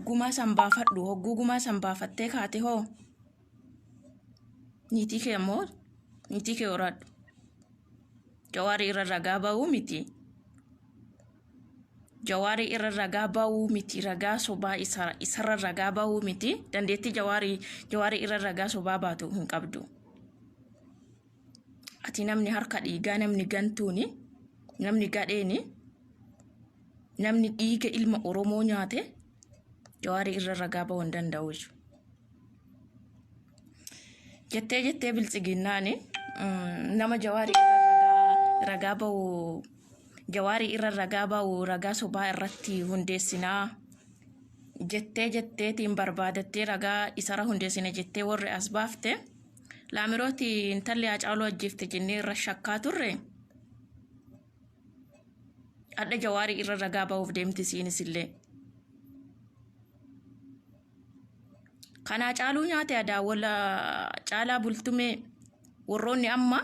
Gumaa san baafadhu. Hogguu gumaa san baafattee kaate hoo niitii kee ammoo niitii kee horadhu. Jawaarii irra ragaa ba'uu miti. Jawaarii irra ragaa ba'uu miti. Ragaa sobaa isarra ragaa ba'uu miti. Dandeettii jawaarii irra ragaa sobaa baatu hin qabdu. Ati namni harka dhiigaa, namni gantuuni, namni gadheeni, namni dhiiga ilma Oromoo nyaate jawaarii irra ragaa ba'uu hin danda'u jechuudha. Jettee jettee biltsiginnaani nama jawaarii irra ragaa ba'u jawaarii irra ragaa ba'u ragaa sobaa irratti hundeessinaa jettee jetteetiin barbaadattee ragaa isarra hundeessina jettee warri as baafte Laamirooti intalli Haacaaluu ajjeefte jennee irra shakkaa turre. Hadha jawaarii irra ragaa ba'uuf deemti isiinis illee. Kan Haacaaluu nyaate adaawwala caalaa bultumee warroonni amma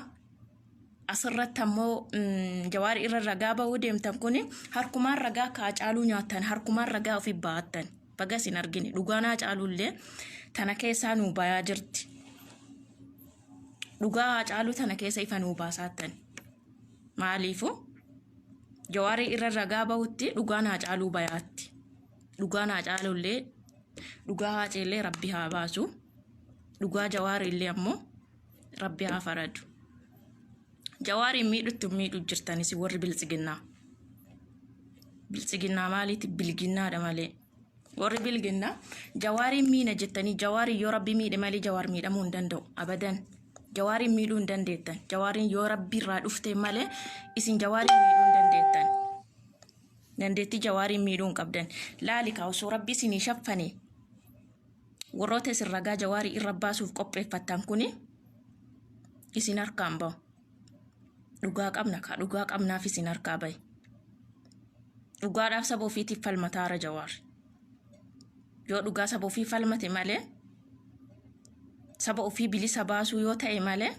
asirratti ammoo jawaarii irra ragaa ba'uu deemtan kun harkumaan ragaa akka Haacaaluu nyaattan harkumaan ragaa ofii baattan. Baga isin argine dhugaan Haacaaluu illee tana keessaa nuu bayaa jirti. Dhugaa Haacaaluu tana keessa ifa nuu baasaattan. Maaliifu jawaarii irra ragaa bahutti dhugaan Haacaaluu bayaatti. Dhugaan Haacaaluu illee dhugaa Haacee illee rabbi haa baasu. Dhugaa jawaarii illee ammoo rabbi haa faradu. Jawaariin miidhutti miidhu jirtanis warri biltsiginnaa. Biltsiginnaa maaliiti? Bilginnaadha malee. Warri bilginnaa jawaariin miina jettanii jawaariin yoo rabbi miidhe malee jawaar miidhamuu hin danda'u. Abadan. Jawaariin miidhuu hin dandeettan. Jawaariin yoo rabbi irraa dhufte malee isin jawaariin miidhuu hin dandeettan. Dandeettii jawaariin miidhuu hin qabdan. Laali kaa osoo rabbi isinii shaffane warroota isin ragaa jawaarii irra baasuuf qopheeffattan kuni isin harkaan bahu. Dhugaa qabna kaa dhugaa qabnaaf isin harkaa bahe. Dhugaadhaaf saba ofiitiif falmataara jawaar. Yoo dhugaa saba ofii falmate malee saba ofii bilisa baasuu yoo ta'e malee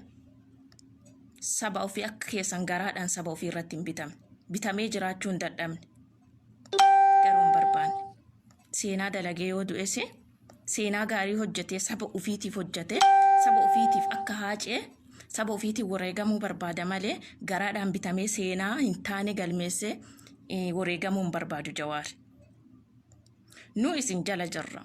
saba ofii akka keessan garaadhaan saba ofii irratti hin bitamne. Bitamee jiraachuu hin dadhabne. Garuu hin barbaanne. Seenaa dalagee yoo du'es seenaa gaarii hojjetee saba ofiitiif hojjetee saba ofiitiif akka haacee saba ofiitiif wareegamuu barbaada malee garaadhaan bitamee seenaa hin taane galmeessee wareegamuu hin barbaadu Jawaar. Nu isin jala jirra.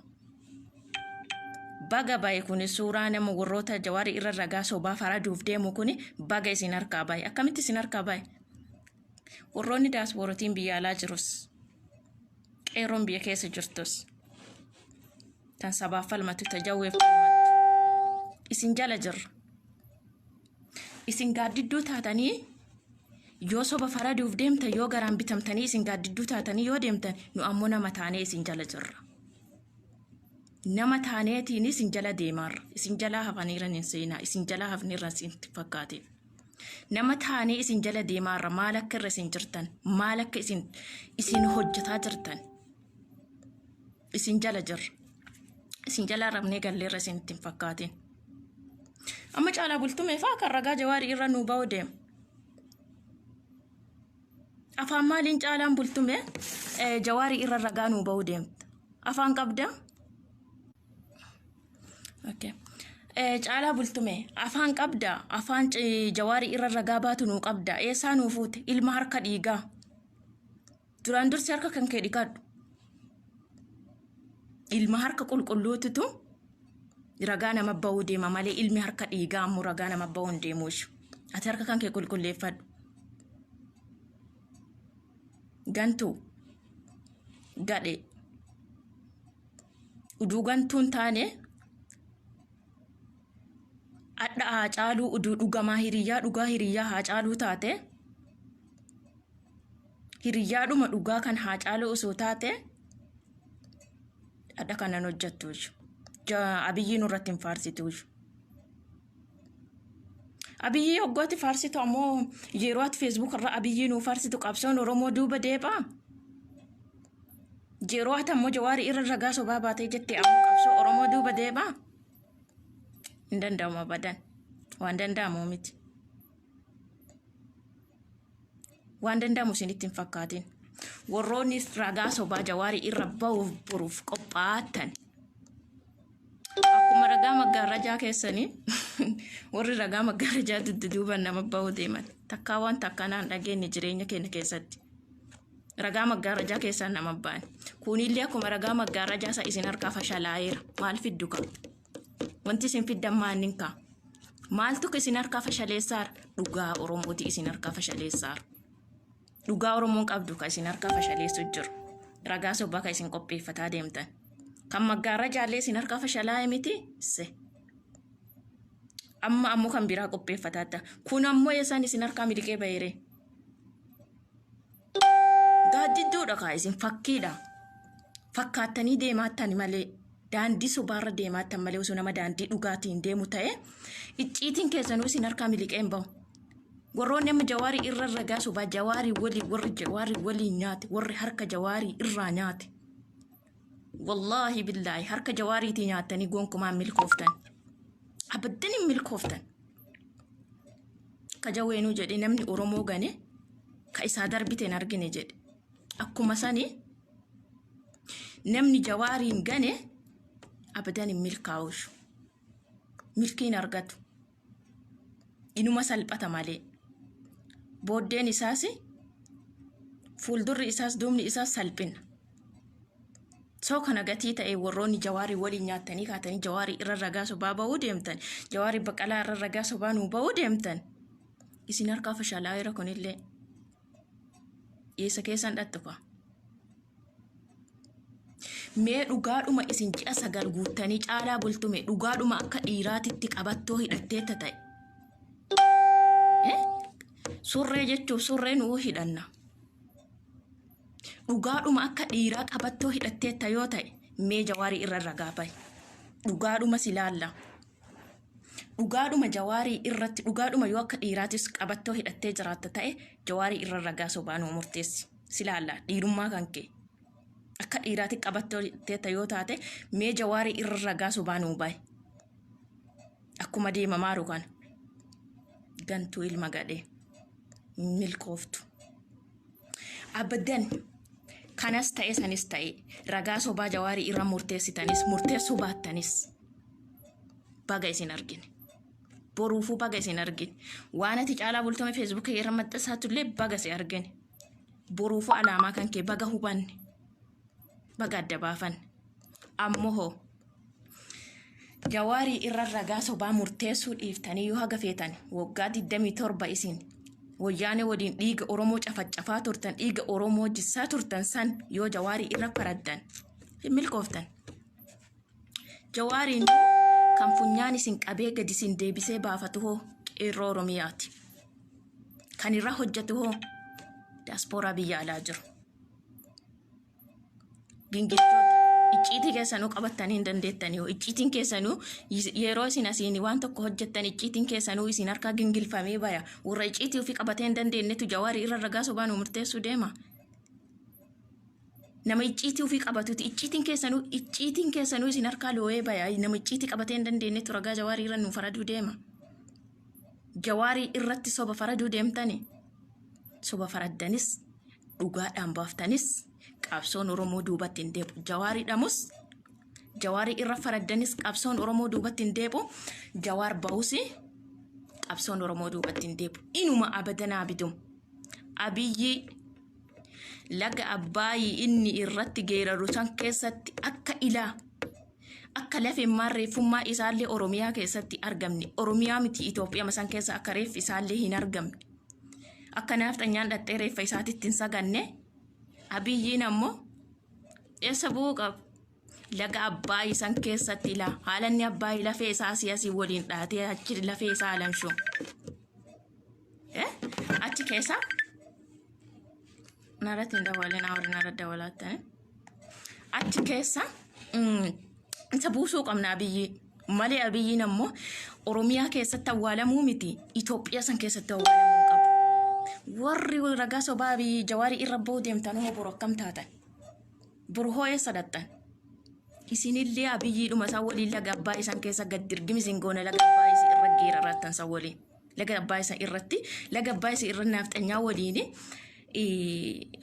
Baga bahe kuni suuraa nama warroota Jawaarii irra ragaa sobaa faraduuf deemu kuni baga isin harkaa bahe. Akkamitti isin harkaa bahe? Warroonni daaspoorotiin biyya alaa jirus qeerroon biyya keessa jirtus tan sabaaf falmattu ta jawweef falmattu isin jala jirra. Isin gaaddidduu taatanii yoo soba faraduuf deemtan yoo garaan bitamtanii isin gaaddidduu taatanii yoo deemtan nu ammoo nama taanee isin jala jirra. Nama taaneetiin isin jala deemaarra. Isin jalaa hafaniiran hin seenaa. Isin jalaa hafniirra isin fakkaateef. Nama taanee isin jala deemaarra maal akka irra isin jirtan maal akka isin isin hojjetaa jirtan isin jala jirra. Isin jala rafnee galleerra isin itti hin fakkaatin. Amma caalaa bultumee fa'aa kan ragaa jawaarii irra nuu ba'u deema. Afaan maaliin caalaan bultume jawaarii irra ragaa nuu ba'u deemta. Afaan qabda? Okay. Caalaa bultume afaan qabda afaan jawaarii irra ragaa baatu nuu qabda eessaa nuu fuute ilma harka dhiigaa duraan dursi harka kan kee dhiqadhu ilma harka qulqulluututu ragaa nama ba'uu deema malee ilmi harka dhiigaa ammoo ragaa nama ba'uu hin deemu ishu ati harka kan kee qulqulleeffadhu gantuu gadhee uduu gantuun taane adha Haacaaluu uduu dhugamaa hiriyyaa dhugaa hiriyyaa Haacaaluu taate hiriyyaadhuma dhugaa kan Haacaaluu osoo taate adha kanan hojjettu Abiyyi nurratti hin faarsitu. Abiyyi hoggooti faarsitu ammoo yeroo ati feesbuuk irra Abiyyi nuu faarsitu qabsoon Oromoo duuba deebaa. Yeroo ati ammoo Jawaarii irra ragaa sobaa baatee jette ammoo qabsoo Oromoo duuba deebaa. Hin danda'amu abadan. Waan danda'amu miti. Waan danda'amu isinitti hin fakkaatin. Warroonni ragaa sobaa Jawaarii irra ba'uuf boruuf qophaa'attan. Akkuma ragaa maggaarrajaa keessanii warri ragaa maggaarrajaa dudduuban nama ba'uu deeman. Takkaa wanta akkanaa hin dhageenye jireenya keenya keessatti. Ragaa maggaarrajaa keessaan nama ba'an. Kunillee akkuma ragaa maggaarrajaa isa isin harkaa fashalaa'eera. Maal fiddu kaa? Wanti isin fiddan maannin kaa? Maaltu isin harkaa fashaleessaara? Dhugaa Oromooti isin harkaa fashaleessaara. Dhugaa Oromoon qabdu ka isin harkaa fashaleessu jiru. Ragaa sobaa ka isin qopheeffataa deemtan. Kan maggaarrajaallee isin harkaa fashalaa'e miti? Se. Amma ammoo kan biraa qopheeffataata. Kun ammoo eessaan isin harkaa miliqee baheere? Gaaddidduudha kaa isin fakkiidha. Fakkaattanii deemaattan malee daandii sobaarra deemaattan malee osoo nama daandii dhugaatiin deemu ta'e icciitiin keessanuu isin harkaa miliqee hin bahu. Warroonni amma Jawaarii irra ragaa sobaa Jawaarii walii warri Jawaarii walii nyaate warri harka Jawaarii irraa nyaate. Wallaahi billaahi harka Jawaariitii nyaattanii gonkumaa hin milkooftan. Abaddan hin milkooftan. Ka jaweenuu jedhe namni Oromoo gane ka isaa darbite hin argine jedhe. Akkuma sani namni Jawaariin gane abadan hin milkaa'ushu. Milkiin argatu. Inuma salphata malee. Booddeen isaas fuuldurri isaas duubni isaas salphina. Soo kana gatii ta'e warroonni Jawaarii waliin nyaattanii kaatanii Jawaarii irra ragaa sobaa ba'uu deemtan. Jawaarii Baqqalaa irra ragaa sobaa nuu ba'uu deemtan. Isin harkaa fashalaa'eera kunillee. Eessa keessan dhattu kaa? Mee dhugaadhuma isin ji'a 9 guuttanii caalaa bultume dhugaadhuma akka dhiiraatitti qabattoo hidhatteetta ta'e. Eh? Surree jechuuf surree nuu hidhanna. Dhugaadhuma akka dhiiraa qabattoo hidhatteetta yoo ta'e mee Jawaarii irra ragaa bahi. Dhugaadhuma si laalla. Dhugaadhuma Jawaarii irratti dhugaadhuma yoo akka dhiiraatis qabattoo hidhattee jiraatta ta'e Jawaarii irra ragaa sobaa nuu murteessi. Si laalla dhiirummaa kan kee. Akka dhiiraatti qabattoo hidhatteetta yoo taate mee Jawaarii irra ragaa sobaa nuu bahi. Akkuma deemamaaru kana. Gantuu ilma gadhee. Milkooftu. Abadan kanas ta'e sanis ta'e ragaa sobaa Jawaarii irra murteessitanis murteessuu baattanis baga isin argine. Boruufuu baga isin argine. Waan ati Caalaa Bultumee Feesbuukii irra maxxansaatullee baga si argine. Boruufuu alaamaa kan kee baga hubanne. Baga adda baafanne. Ammoo hoo Jawaarii irra ragaa sobaa murteessuu dhiiftanii yoo haga feetan waggaa 27 isin Wayyaanee waliin dhiiga Oromoo cafacafaa turtan, dhiiga Oromoo jissaa turtan san yoo Jawaarii irra faraddan hin milkooftan. Jawaariin kan funyaan isin qabee gadi isin deebisee baafatu hoo qeerroo Oromiyaati. Kan irra hojjetu hoo daaspooraa biyya alaa jiru. Gingilchoota icciitii keessanuu qabattanii hin dandeettanii hoo icciitiin keessanuu yeroo isin asiin waan tokko hojjettan icciitiin keessanuu isin harkaa gingilfamee baya. Warra icciitii ofii qabatee hin dandeenyetu Jawaarii irra ragaa sobaa nu murteessuu deema. Nama icciitii ofii qabatuti icciitiin keessanuu isin harkaa loo'ee baya. Nama icciitii qabatee hin dandeenyetu ragaa Jawaarii irra nu faraduu deema. Jawaarii irratti soba faraduu deemtani. Soba faraddanis dhugaadhaan baaftanis qabsoon Oromoo duubatti hin deebi'u. Jawaarii dhamus Jawaarii irra faraddanis qabsoon Oromoo duubatti hin deebi'u. Jawaar bahus qabsoon Oromoo duubatti hin deebi'u. Inuma abadanaa bidum. Abiyyi laga Abbaayii inni irratti geeraru san keessatti akka ilaa akka lafemmaan reeffummaa isaallee Oromiyaa keessatti argamne. Oromiyaa miti, Itoophiyaa san keessa akka reeffi isaallee hin argamne. Akka naafxanyaan dhaxxee reeffa isaatitti hin saganne. Abiyyiin ammoo eessa bu'uu qaba? Laga Abbaayii san keessatti ilaa haala inni Abbaayii lafee isaa asii asii waliin dhaatee achi lafee isaa alamshu. Achi keessa narratti hin dabalin, awri narra dabalaattani. Achi keessa isa buusuu qabna Abiyyi. Malee Abiyyiin ammoo Oromiyaa keessatti awwaalamuu miti, Itoophiyaa san keessatti awwaalamuu hin qabu. Warri ragaa sobaa Abiyyi Jawaarii irra ba'uu deemtan hoo boru akkam taatan? Boru hoo eessa dhaqxan? Isinillee Abiyyiidhuma isaan waliin laga abbaa isaan keessa gad dirgimi isin goona. Laga abbaa isin irra geeraraattan san waliin. Laga abbaa isa irratti, laga abbaa isa irra naafxanyaa waliin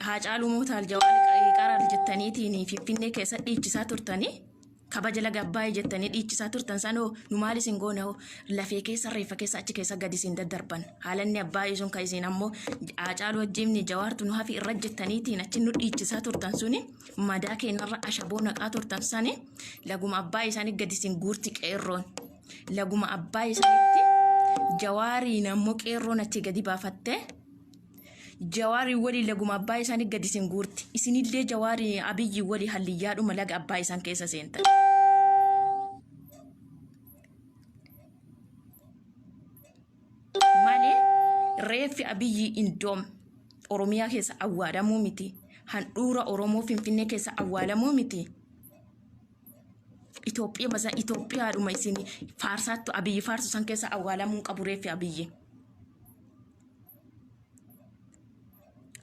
Haacaaluu Mootaal Jawaar Qaraar jettaniitiin Finfinnee keessa dhiichisaa turtanii kabaja laga Abbaayee jettanii dhiichisaa turtan sanoo nu maal isin goona hoo lafee keessa reeffa keessa achi keessa gadi isin daddarban haalanni Abbaayee sun kan isin ammoo Haacaaluu wajjin Jawaartu nu hafi irra jettaniitiin achi nu dhiichisaa turtan suni madaa keenyarra ashaboo naqaa turtan sani laguma Abbaayee isaanii gadi isin guurti qeerroon laguma Abbaayee isaaniitti Jawaariin ammoo qeerroon achi gadi baafattee Jawaarii walii laguma abbaa isaanii gadi isin guurti. Isinillee Jawaarii Abiyyi walii halliyyaadhuma laga abbaa isaan keessa seentan. Malee reeffi Abiyyi indoom Oromiyaa keessa awwaalamuu miti. Handhuura Oromoo Finfinnee keessa awwaalamuu miti. Itoophiyaa masa Itoophiyaadhuma isin faarsaattu Abiyyi faarsu san keessa awwaalamuu hin qabu reeffi Abiyyi.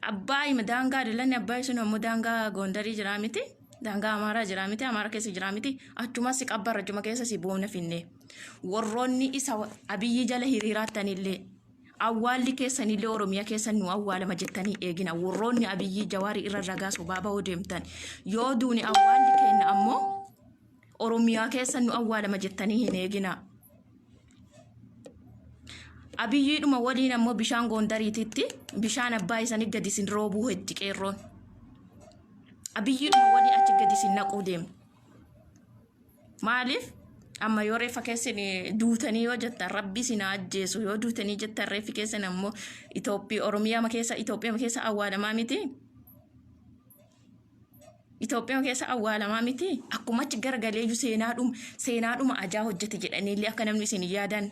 Abbaay daangaa dalanni abbaay sun ammoo daangaa Goondarii jiraa miti. Daangaa Amaaraa jiraa miti. Amaara keessa jiraa miti. Achuma si qabbarra achuma keessa si boona finne. Warroonni isa Abiyyi jala hiriiraattanillee awwaalli keessanillee Oromiyaa keessa nu awwaalama jettanii eegina. Warroonni Abiyyi Jawaarii irra ragaa sobaa ba'uu deemtan. Yoo duune awwaalli keenya ammoo Oromiyaa keessa nu awwaalama jettanii hin eegina. Abiyyiidhuma waliin ammoo bishaan Goondariititti bishaan abbaa isanii gadi isin roobuu heddi qeerroon. Abiyyiidhuma waliin achi gadi isin naquu deemu. Maaliif? Amma yoo reeffa keessan duutanii yoo jettan rabbi isin haa ajjeesu yoo duutanii jettan reeffi keessan ammoo Itoophiyaa Oromiyaa keessa Itoophiyaa keessa awwaalamaa miti. Itoophiyaa keessa awwaalamaa miti. Akkuma achi garagaleeyyu seenaadhuma seenaadhuma ajaa hojjete jedhaniillee akka namni isin hin yaadan.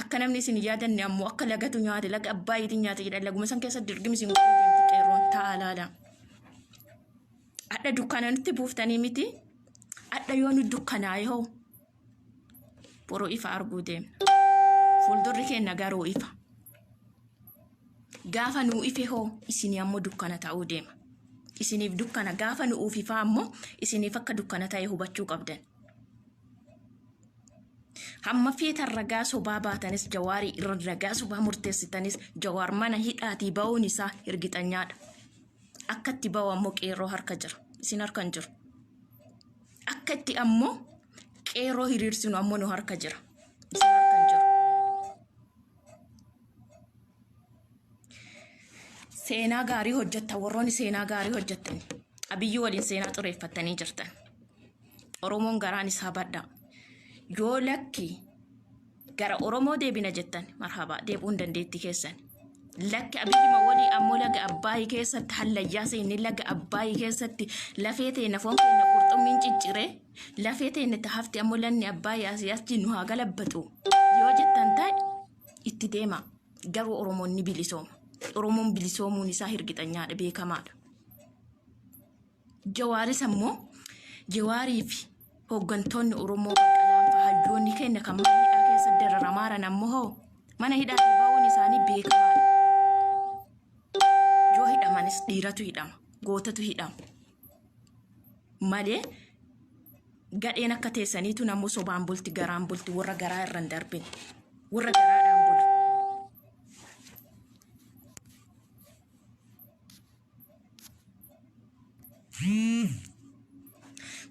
Akka namni isin hin yaadanne ammoo akka lagatu nyaate laga abbaayiitiin nyaate jedhan laguma san keessa dirgimi isin godhuu deemti qeerroon ta'a laala. Adha dukkana nutti buuftanii miti. Adha yoo nu dukkanaa'e hoo boruu ifa arguu deemna. Fuuldurri keenya garuu ifa. Gaafa nuu ife hoo isinii ammoo dukkana ta'uu deema. Isiniif dukkana gaafa nu'uuf ifaa ammoo isiniif akka dukkana ta'e hubachuu qabdan. Hamma feetan ragaa sobaa baatanis Jawaarii irra ragaa sobaa murteessitanis Jawaar mana hidhaatii ba'uun isaa hirgixanyaadha. Akka itti ba'u ammoo qeerroo harka jira. Isin harka hin jiru. Akka itti ammoo qeerroo hiriirsinu ammoo nu harka jira. Isin harka hin jiru. Seenaa gaarii hojjettan warroonni seenaa gaarii hojjettan Abiyyi waliin seenaa xureeffattanii jirtan. Oromoon garaan isaa badhaa. Yoo lakki gara Oromoo deebina jettan marhabaa deebi'uun dandeettii keessan. Lakki Abiyyuma walii ammoo laga Abbaayii keessatti hallayyaa seennee laga Abbaayii keessatti lafee teenya foon keenya qurxummiin cicciree lafee teenya itti hafte ammoo lanni Abbaayii asii achi nu haa galabbatu yoo jettan ta'e itti deema. Garuu Oromoon ni bilisooma. Oromoon bilisoomuun isaa hirgixanyaadha beekamaadha. Jawaaris ammoo Jawaarii fi hooggantoonni Oromoo Baqqalaan fa'a hayyoonni keenya kan mana hidhaa keessa dararamaaran ammoo hoo mana hidhaatii ba'uun isaanii beekamaadha. Yoo hidhamanis dhiiratu hidhama, gootatu hidhama. Malee gadheen akka teessaniitu namuu sobaan bulti garaan bulti warra garaa irra hin darbin warra garaadhaan bulu.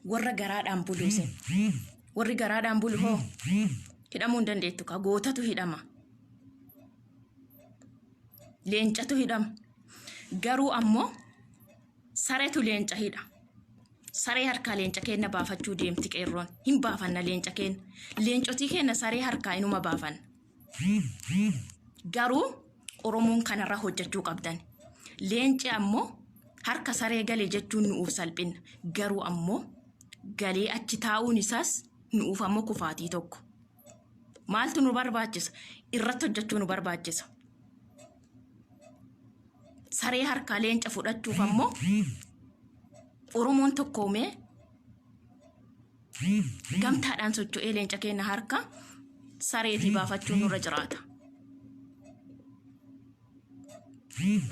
Warra garaadhaan bulu isin. Warri garaadhaan bulu hoo hidhamuu hin dandeettu kaa gootatu hidhama. Leencatu hidhama. Garuu ammoo saretu leenca hidha. Saree harkaa leenca keenna baafachuu deemti qeerroon. Hin baafanna leenca keenna. Leencotii keenna saree harkaa inuma baafanna. Garuu Oromoon kanarra hojjechuu qabdan. Leenci ammoo harka saree gale jechuun nu'uuf salphinna. Garuu ammoo galee achi taa'uun isaas nu'uuf ammoo kufaatii tokko. Maaltu nu barbaachisa? Irratti hojjechuu nu barbaachisa. Saree harkaa leenca fudhachuuf ammoo Oromoon tokkoomee gamtaadhaan socho'ee leenca keenya harka sareetii baafachuun nurra jiraata.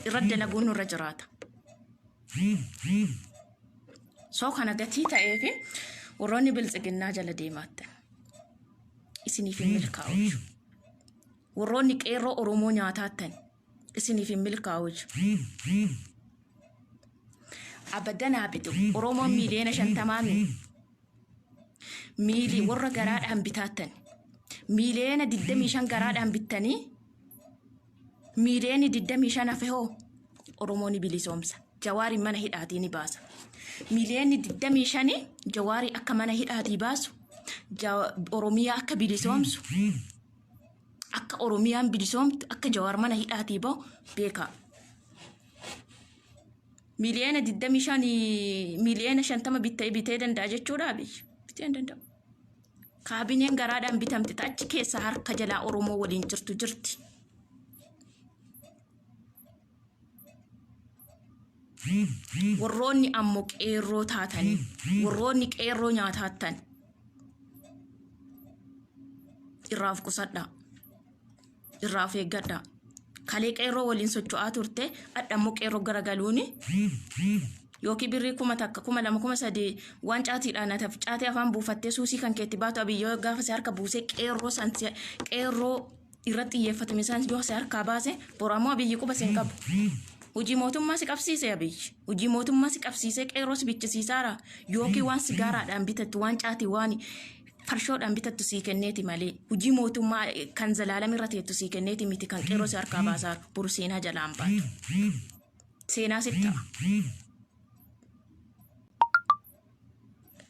Irra dalaguun nurra jiraata. Soo kana gatii ta'eef warroonni biltsiginnaa jala deemaattan isiniif hin milkaa'u. Warroonni qeerroo Oromoo nyaataattan Isiniif hin milkaa'u. Abadan haa bitu. Oromoon miiliyoona 50 mi. Miilii warra garaadhaan bitaattan. Miiliyoona 25 garaadhaan bittanii miiliyoonni 25 hafe hoo Oromoo ni bilisoomsa. Jawaari mana hidhaatii ni baasa. Miiliyoonni 25 Jawaari akka mana hidhaatii baasu, Oromiyaa akka bilisoomsu, akka Oromiyaan bilisoomtu, akka Jawaar mana hidhaatii bahu beekaa. Miiliyoona 25 miiliyoona 50 bitee danda'a jechuudha biyya. Bitee hin danda'u. Kaabineen garaadhaan bitamte achi keessa harka jalaa Oromoo waliin jirtu jirti. Warroonni ammoo qeerroo taatanii, warroonni qeerroo nyaataattan irraa of qusadhaa. Irraa of eeggadhaa. Kalee qeerroo waliin socho'aa turte, adha immoo qeerroo garagaluuni yookiin birrii 1000, 2000, 3000 waan caatiidhaan ataf caatii afaan buufattee suusii kan keetti baatu abiyyoo gaafa si harka buusee qeerroo san qeerroo irratti xiyyeeffatame isaan yoo si harkaa baase boru ammoo abiyyi quba si hin qabu. Hojii mootummaa si qabsiise abiyyi. Hojii mootummaa si qabsiisee qeerroo si bichisiisaara yookiin waan sigaaraadhaan bitattu waan caatii waan farshoodhaan bitattu sii kenneeti malee hojii mootummaa kan zalaalam irra teettu sii kenneeti miti kan qeerroo si harkaa baasaaru boru seenaa jalaan baatu. Seenaa sitti ta'a.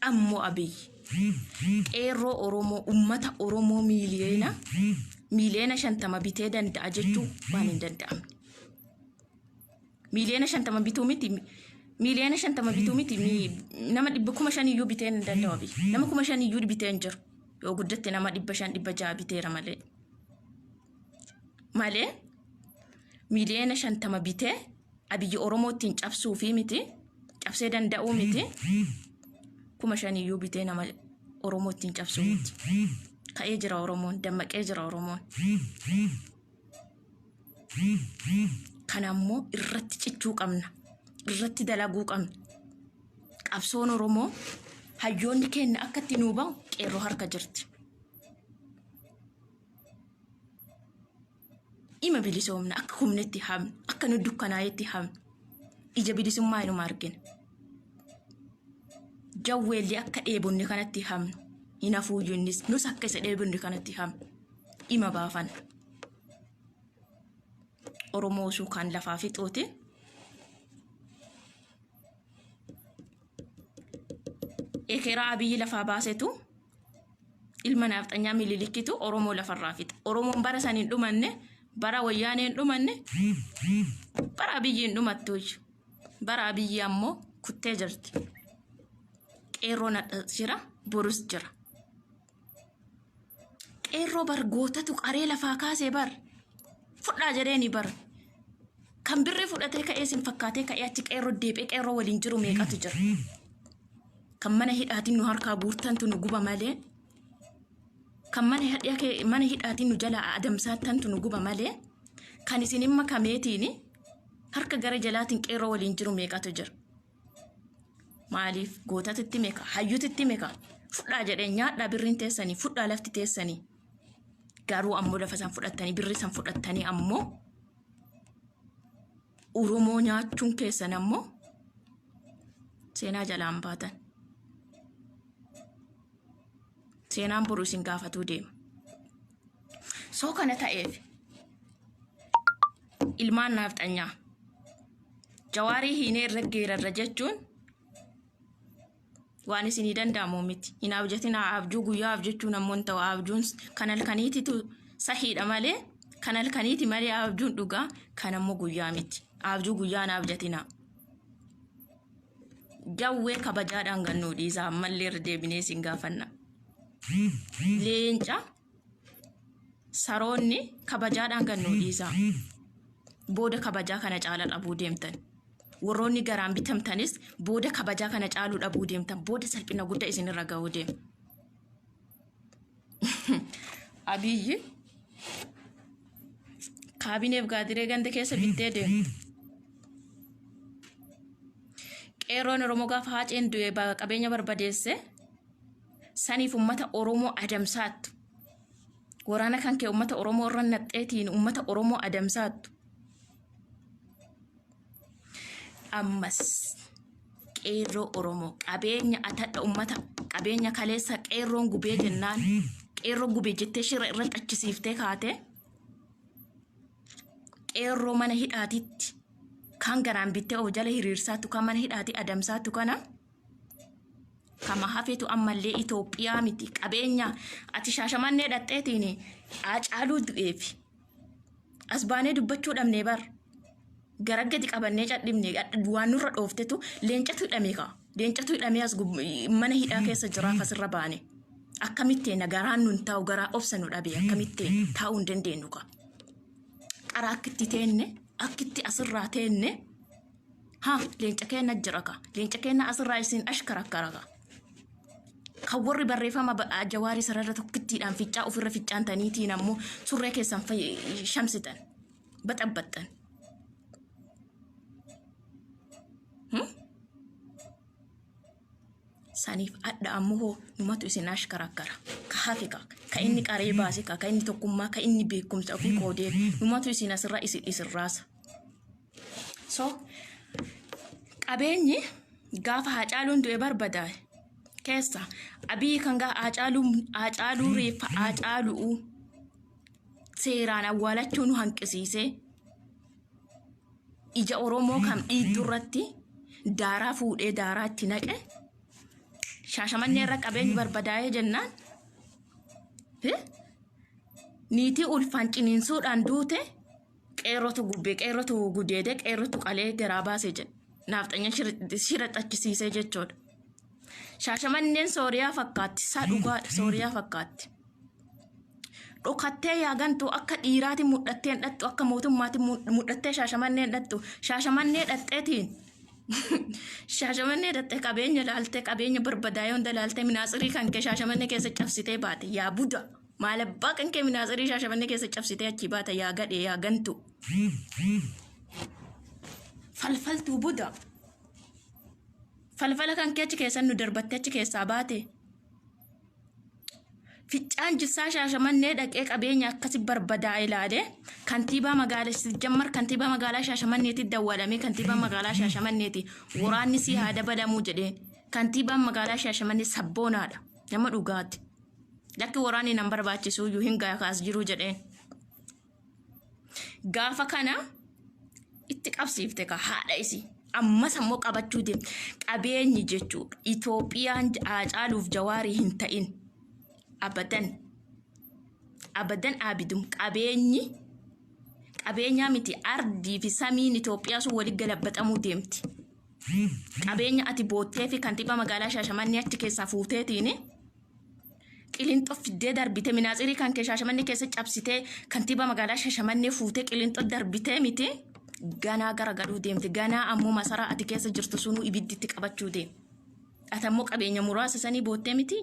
Ammoo Abiyyi qeerroo Oromoo ummata Oromoo miiliyoona 50 bitee danda'a jechuu waan hin danda'amne. Miiliyoona 50 bituu miti miiliyoona 50 bituu miti nama 5,000 iyyuu bitee hin danda'u Abiyyi. Nama 5,000 iyyuu bitee hin jiru. Yoo guddatte nama 500 600 biteera malee. Malee miiliyoona 50 bitee Abiyyi Oromoo ittiin cabsuu fi miti cabsee danda'uu miti 5,000 iyyuu bitee nama Oromoo ittiin cabsuu miti. Ka'ee jira Oromoon, dammaqee jira Oromoon. Kana ammoo irratti cichuu qabna, irratti dalaguu qabna. Qabsoon Oromoo hayyoonni keenya akka itti nuu bahu qeerroo harka jirti. Ima bilisoomna akka humnetti hamna akka nu dukkanaa'etti hamna ija bilisummaa inuma argina. Jawweelli akka dheebonne kanatti hamnu hin hafuuyyu innis nus akka isa dheebonne kanatti hamnu ima baafana. Oromoo osoo kan lafaa fixuuti. Ekeraa Abiyyi lafaa baasetu ilma naafxanyaa mililikkitu Oromoo lafarraa fixa. Oromoon bara san hin dhumanne, bara wayyaanee hin dhumanne, bara Abiyyi hin dhumattuuyyu. Bara Abiyyi ammoo kuttee jirti. Qeerroon hadhas jira, borus jira. Qeerroo bar gootatu qaree lafaa kaasee bar. Fudhaa jedheeni bar. Kan birrii fudhatee ka'ee sin fakkaatee ka'ee achi qeerroo deebi'ee qeerroo waliin jiru meeqatu jira. Kan mana hidhaatiin nu harkaa guurtantu nu guba malee. Kan mana mana hidhaatiin nu jalaa adamsaattantu nu guba malee. Kan isin hin makameetiin harka gara jalaatiin qeerroo waliin jiru meeqatu jira. Maaliif gootatitti meka hayyutitti meka fudhaa jedhee nyaadhaa birriin teessanii fudhaa lafti teessanii garuu ammoo lafa san fudhattanii birrii san fudhattanii ammoo Oromoo nyaachuun keessan ammoo seenaa jalaan baatan. Seenaan boru isin gaafatuu deema. Soo kana ta'eef ilmaan naafxanyaa Jawaarii hiinee irra geerarra jechuun waan isinii danda'amu miti. Hin abjatinaa abjuu guyyaa abjachuun ammoo hin ta'u. Abjuun kan halkaniititu sahiidha malee kan halkaniiti malee abjuun dhugaa kan ammoo guyyaa miti. Abjuu guyyaa hin abjatinaa. Jawwee kabajaadhaan gannuu dhiisaa ammallee irra deebinee isin gaafanna. Leenca saroonni kabajaadhaan gannuu dhiisaa. Booda kabajaa kana caala dhabuu deemtan. Warroonni garaan bitamtanis booda kabajaa kana caaluu dhabuu deemtan. Booda salphina guddaa isinirra ga'uu deema. Abiyyi kaabineef gaadiree ganda keessa bittee deemtu. Qeerroon Oromoo gaafa Haaceen du'e qabeenya barbadeesse saniif ummata Oromoo adamsaattu. Waraana kan kee ummata Oromoo irra naqxeetiin ummata Oromoo adamsaattu. Ammas qeerroo Oromoo qabeenya atadha ummata qabeenya kaleessa qeerroon gubee jennaan qeerroo gubee jettee shira irratti achisiiftee kaate qeerroo mana hidhaatitti kan garaan bittee of jala hiriirsaattu kan mana hidhaati adamsaattu kana kama hafetu ammallee Itoophiyaa miti qabeenya ati Shaashamannee dhaqxeetiin Haacaaluu du'eefi as baanee dubbachuu dhabnee bar gara gadi qabannee cadhibne waan nurra dhooftetu leencatu hidhamee kaa leencatu hidhamee as mana hidhaa keessa jiraaf asirra baane akkamitteen garaan nun taa'u garaa obsa nu dhabe akkamitteen taa'uu hin dandeenyu kaa qara akkitti teenne akkitti asirraa teenne. Ha leenca keenna jira ka. Leenca keenna asirraa isin ashkarakkara ka. Kan warri barreeffama jawaarii sarara tokkittiidhaan ficcaa ofirra ficcaantaniitiin ammoo surree keessan shamsitan. Baxabbaxxan. Saniif adha ammoo hoo numatu isin ashkarakkara. Ka hafe ka. Ka inni qaree baase ka. Ka inni tokkummaa ka inni beekumsa ofii qoodee numatu isin asirraa isin raasa. So qabeenyi gaafa Haacaaluun du'e barbadaa'e keessa Abiyyi kan gaa Haacaaluu reeffa Haacaaluu seeraan awwaalachuu nu hanqisiisee ija Oromoo kan dhiiddu irratti daaraa fuudhee daaraa itti naqe Shaashamannee irra qabeenyi barbadaa'ee jennaan niitii ulfaan ciniinsuudhaan duute. Qeerrotu gubbe, qeerrotu gudeede, qeerrotu qalee garaa baase jedhe. Naafxanyaan shira xachisiisee jechuudha. Shaashamanneen Sooriyaa fakkaatti. Isaa dhugaadha Sooriyaa fakkaatti. Dhokattee yaa gantuu akka dhiiraati mudhattee hin dhattu akka mootummaati mudhattee Shaashamannee hin dhattu. Shaashamannee dhaxxeetiin Shaashamannee dhaxxee qabeenya laaltee qabeenya barbadaa'ee hunda laaltee minaatsirii kan kee Shaashamannee keessa cabsitee baate yaa buda. Maal abbaa kan kee minaatsirii Shaashamannee keessa cabsitee achii baata yaa gadhee yaa gantu. Falfaltuu buda. Falfala kan kee achi keessan nu darbattee achi keessaa baate. Ficcaan jissaa Shaashamannee dhaqee qabeenya akkasi barbadaa ilaale kantiibaa magaalaa jammar kantiibaa magaalaa Shaashamanneetti dawwalamee kantiibaa magaalaa Shaashamanneeti waraanni sii haa dabalamuu jedheen kantiibaan magaalaa Shaashamannee sabboonaadha nama dhugaati. Lakki waraanni nan barbaachisuu iyyuu hin gaya kaas jiruu jedheen. Gaafa kana itti qabsiifte ka haadha isii. Ammas ammoo qabachuu deemte. Qabeenyi jechuudha. Itoophiyaan Haacaaluuf Jawaarii hin ta'in. Abadan. Abadan abidum qabeenyi qabeenyaa miti ardii fi samiin Itoophiyaa sun walitti galabbaxamuu deemti. Qabeenya ati boottee fi kantiibaa magaalaa Shaashamannee achi keessaa fuuteetiin Qilinxoo fiddee darbite minaatsirii kan kee Shaashamannee keessa cabsitee kantiibaa magaalaa Shaashamannee fuutee Qilinxoo darbitee miti ganaa gara galuu deemte ganaa ammoo masaraa ati keessa jirtu sunuu ibiddi itti qabachuu deema. Ati ammoo qabeenya muraasa sanii boottee miti.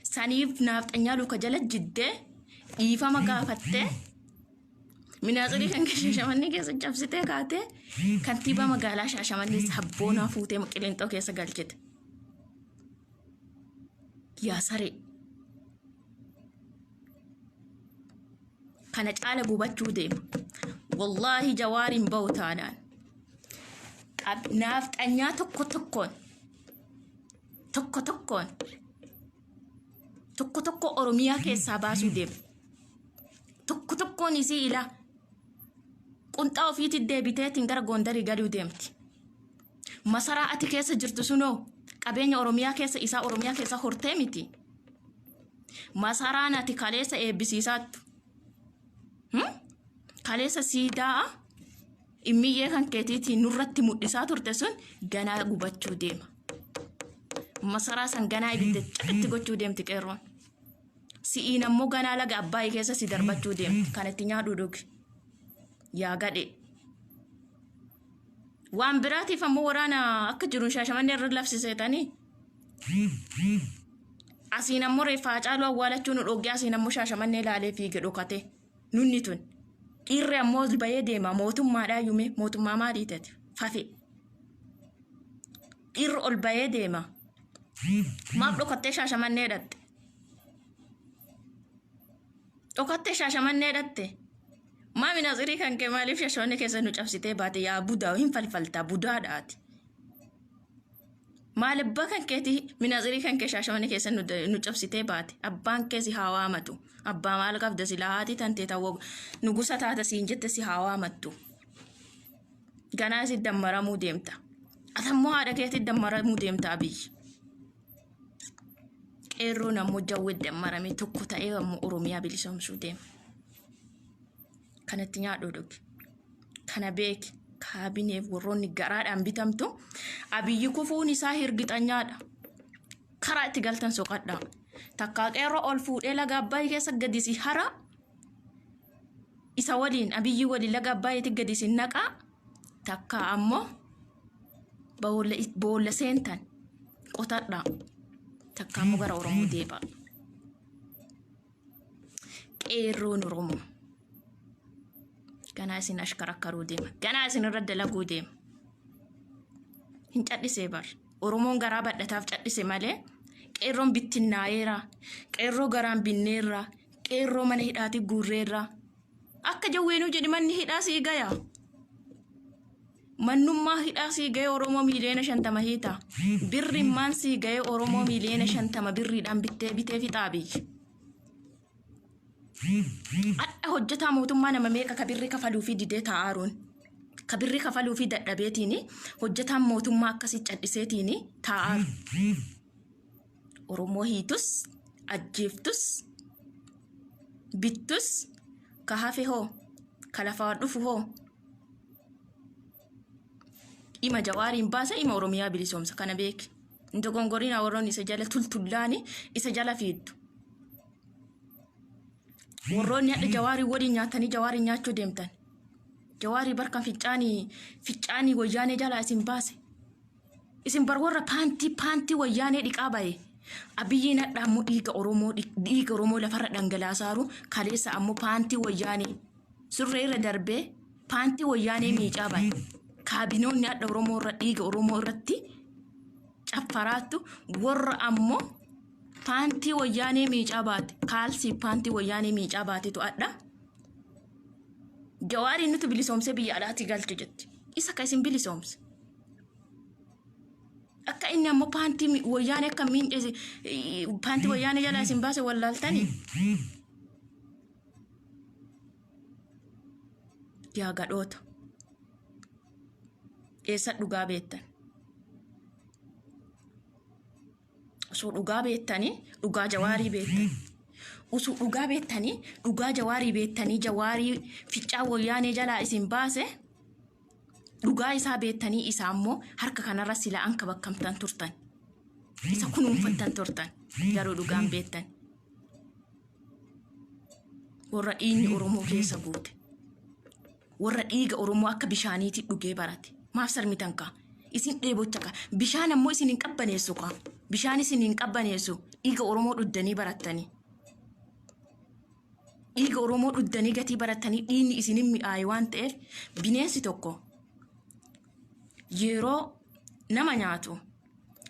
Saniif naafxanyaa luka jala jiddee dhiifama gaafattee Minaatsirii kan kee Shaashamannee keessa cabsitee kaatee kantiibaa magaalaa Shaashamannee sabboonaa fuutee Qilinxoo keessa galchite. Yaa saree. Kana caala gubachuu deema. Wallaahi jawaariin bahu taanaan. Naafxanyaa tokko tokkoon tokko tokkoon tokko tokko Oromiyaa keessaa baasuu deema. Tokko tokkoon isii ilaa qunxaa ofiitti deebiteetiin gara Goondarii galuu deemti. Masaraa ati keessa jirtu sunoo qabeenya Oromiyaa keessa isaa Oromiyaa keessa hortee miti. Masaraan ati kaleessa eebbisiisaattu. Kaleessa siidaa immiyyee kan keetiitiin nurratti mul'isaa turte sun ganaa gubachuu deema. Masaraa san ganaa ibidda caqitti gochuu deemti qeerroon. Si'iin ammoo ganaa laga Abbaayii keessa si darbachuu deemti. Kan itti nyaadhu dhugi. Yaa gadhee. Waan biraatiif ammoo waraana akka jiruun Shaashamannee irra labsiseetanii. Asiin ammoo reeffa Haacaaluu awwaalachuu nu dhoggee asiin ammoo Shaashamannee laalee fiige dhokate. Nunni tun. Dhiirri ammoo ol bahee deema mootummaadhaa yume mootummaa maalii taate fafe. Dhiirri ol bahee deema. Maaf dhokattee Shaashamannee dhatte? Dhokattee Shaashamannee dhatte? Maa minatsirii kan kee maaliif Shashamannee keessa nu cabsitee baate yaa budaa hin falfaltaa budaadhaati. Maal abbaa kan keeti minatsirii kan kee Shaashamannee keessa nu cabsitee baate abbaan kee si haa waamatu. Abbaa maal qabda silaa haati tantee ta'uu nugusa taata siin jette si haa waamattu. Ganaa si dammaramuu deemta. Atammoo haadha keetti dammaramuu deemta Abiyyi. Qeerroon ammoo jawwee dammarame tokko ta'ee ammoo Oromiyaa bilisoomsuu deema. Kanatti nyaadhuu dhugi. Kana beeki. Kaabineef warroonni garaadhaan bitamtu Abiyyi kufuun isaa hirgixanyaadha. Karaa itti galtan soqadhaa. Takkaa qeerroo ol fuudhee laga Abbaayii keessa gadi si hara. Isa waliin Abiyyi waliin laga Abbaayiitti gadi si naqaa. Takkaa ammoo boolla seentan qotadhaa. Takkaa ammoo gara Oromoo deebi'aa. Qeerroon Oromoo. Ganaa isin ashkarakkaruu deema. Ganaa isin irra dalaguu deema. Hin cadhisee bar. Oromoon garaa badhataaf cadhise malee qeerroon bittinnaa'eera. Qeerroo garaan binneerra. Qeerroo mana hidhaati guurreerra. Akka jawweenuu jedhi manni hidhaa sii gaya. Mannummaa hidhaa sii ga'ee Oromoo miiliyoona 50 hiita. Birrimmaan sii ga'ee Oromoo miiliyoona 50 birriidhaan bittee bitee fixaa biyyi. Hadha hojjetaa mootummaa nama meeqa ka birrii kafaluu fi didee taa'aaruun. Ka birrii kafaluu fi dadhabeetiin hojjetaan mootummaa akkasii cadhiseetiin taa'aaru. Oromoo hiitus, ajjeeftus, bittus, ka hafe hoo, ka lafaa dhufu hoo. Ima Jawaariin baasa, ima Oromiyaa bilisoomsa kana beeki. Hin dogongoriin warroonni isa jala tultullaani isa jala fiiddu. Warroonni hadha Jawaarii waliin nyaatanii Jawaarii nyaachuu deemtan. Jawaarii barkan fincaanii fincaanii wayyaanee jalaa isin baase. Isin bar warra paantii paantii wayyaanee dhiqaa baye. Abiyyiin hadha ammoo dhiiga Oromoo dhiiga Oromoo lafarra dhangalaasaaru kaleessa ammoo paantii wayyaanee surree irra darbee paantii wayyaanee miicaa baye. Kaabinoonni hadha Oromoo irra dhiiga Oromoo irratti caffaraattu warra ammoo paantii wayyaanee miicaa baate kaalsii paantii wayyaanee miicaa baatetu hadha. Jawaariin nuti bilisoomsee biyya alaatii galche jetti. Isa ka isin bilisoomse. Akka inni ammoo paantii wayyaanee akka miince paantii wayyaanee jalaa isin baase wallaaltanii. Yaa gadhoota. Eessa dhugaa beektan? Osoo dhugaa beektanii dhugaa Jawaarii beektan. Osoo dhugaa beektanii dhugaa Jawaarii beektanii Jawaarii ficcaa wayyaanee jalaa isin baase dhugaa isaa beektanii isaa immoo harka kanarra silaa anka bakkamtan turtan. Isa kunuunfattan turtan. Garuu dhugaan beektan. Warra dhiigni Oromoo keessa guute. Warra dhiiga Oromoo akka bishaaniitti dhugee barate. Maaf sarmitan kaa? Isin dheebocha kaa? Bishaan ammoo isin hin qabbaneessu kaa? Bishaan isin hin qabbaneessu. Dhiiga Oromoo dhuddanii barattanii. Dhiiga Oromoo dhuddanii gatii barattanii dhiigni isin hin mi'aaye waan ta'eef bineensi tokko yeroo nama nyaatu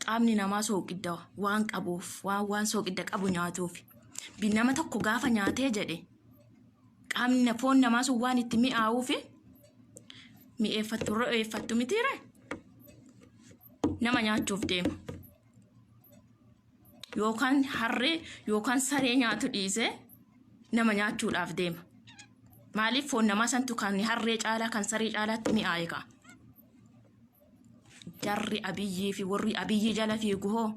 qaamni namaa sooqidda waan qabuuf waan waan sooqidda qabu nyaatuuf nama tokko gaafa nyaatee jedhe qaamni foon namaa sun waan itti mi'aawuuf mi'eeffattu ro'eeffattu mitiire nama nyaachuuf deema. Yookaan harree yookaan saree nyaatu dhiisee nama nyaachuudhaaf deema. Maaliif foon namaa santu kan harree caalaa kan saree caalaatti mi'aaye kaa. Jarri Abiyyii fi warri Abiyyii jala fiigu hoo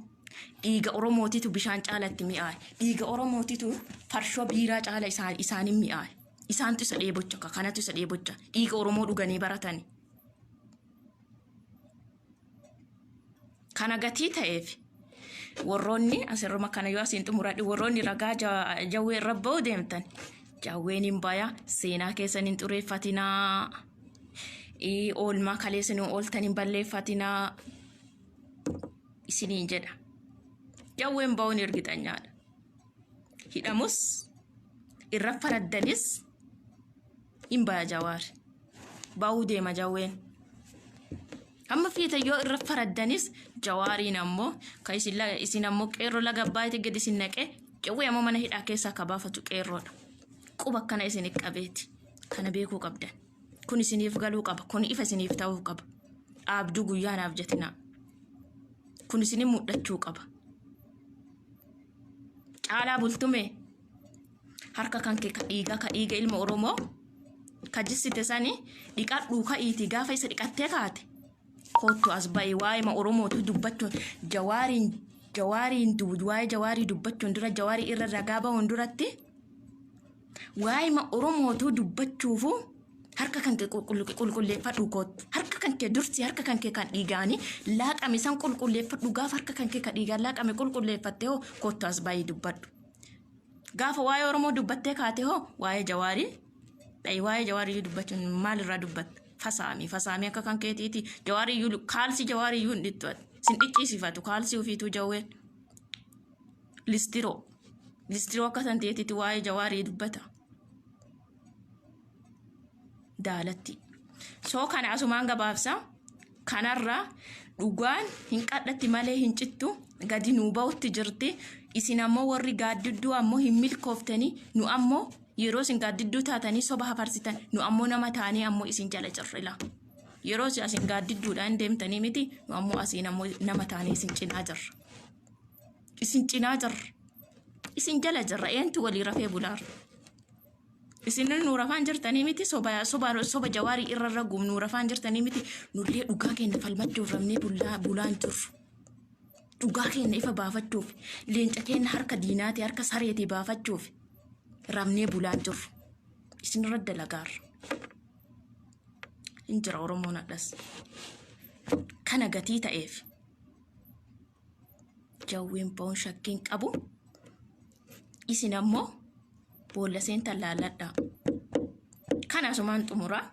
dhiiga Oromootitu bishaan caalatti mi'aaye. Dhiiga Oromootitu farshoo biiraa caala isaanin mi'aaye. Isaantu isa dheebocha ka kanatu isa dheebocha. Dhiiga Oromoo dhuganii baratani. Kana gatii ta'eef warroonni asirruma kana yoo asiin xumuradhe warroonni ragaa jawwee irra ba'uu deemtan jawween hin baya seenaa keessan hin xureeffatinaa. Oolmaa kaleessa nu ooltan hin balleeffatinaa isiniin jedha. Jawween ba'uun ergixanyaadha. Hidhamus irra faraddanis hin baya Jawaar. Ba'uu deema jawween. Amma feeta yoo irra faraddanis Jawaariin ammoo kan isin isin ammoo qeerroo laga abbaayitti gadi isin naqee jawwee ammoo mana hidhaa keessaa ka baafatu qeerroodha. Quba akkana isin qabeeti. Kana beekuu qabdan. Kun isiniif galuu qaba. Kun ifa isiniif ta'uu qaba. Dhaabduu guyyaa naaf jetinaa. Kun isinin mul'achuu qaba. Caalaa Bultumee harka kan kee ka dhiigaa ka dhiiga ilma Oromoo ka jissite sani dhiqadhuu ka'iitii gaafa isa dhiqattee kaate koottu as ba'i waa'ee Oromootu dubbachuun jawaariin jawaariin waa'ee jawaarii dubbachuun dura jawaarii irra ragaa bahuun duratti waa'ee Oromootu dubbachuufu harka kan kee qulqulleeffadhu koottu harka kan kee dursi harka kan kee kan dhiigaanii laaqame san qulqulleeffadhu gaafa harka kan kee kan dhiigaan laaqame qulqulleeffatte hoo koottu as ba'i dubbadhu. Gaafa waa'ee Oromoo dubbattee kaate hoo waa'ee jawaarii dhayi waa'ee jawaarii dubbachuun maalirraa dubbatta? Fasaami fasaami akka kan keetiiti jawaarii iyyuu kaalsii jawaarii iyyuu hin dhittu sin dhiccisiifatu kaalsii ofiituu jawween listiroo listiroo akka san ta'eetitti waa'ee jawaarii dubbata. Daalatti. Soo kana asumaan gabaabsa. Kanarraa dhugaan hin qadhatti malee hin cittu gadi nuu ba'utti jirti. Isin ammoo warri gaaddidduu ammoo hin milkooftanii nu ammoo yeroo isin gaaddidduu taatanii soba hafarsitan nu ammoo nama taanee ammoo isin jala jirra. Yeroo isin asin gaaddidduudhaan deemtanii miti nu ammoo asiin ammoo nama taanee isin cinaa jirra. Isin cinaa jirra. Isin jala jirra eentu walii rafee bulaara. Isin nu rafaan jirtanii miti soba soba soba jawaarii irra raguum nu rafaan jirtanii miti nullee dhugaa keenya falmachuuf rafnee bulaa bulaan jirru. Dhugaa keenya ifa baafachuuf leenca keenya harka diinaati harka sareetii baafachuuf rafnee bulaan jirru. Isin irra dalagaarra. Hin jira Oromoon hadhas. Kana gatii ta'eef jawween ba'uun shakkiin qabu. Isin ammoo boolla seentan laalladhaa. Kana asumaan xumuraa.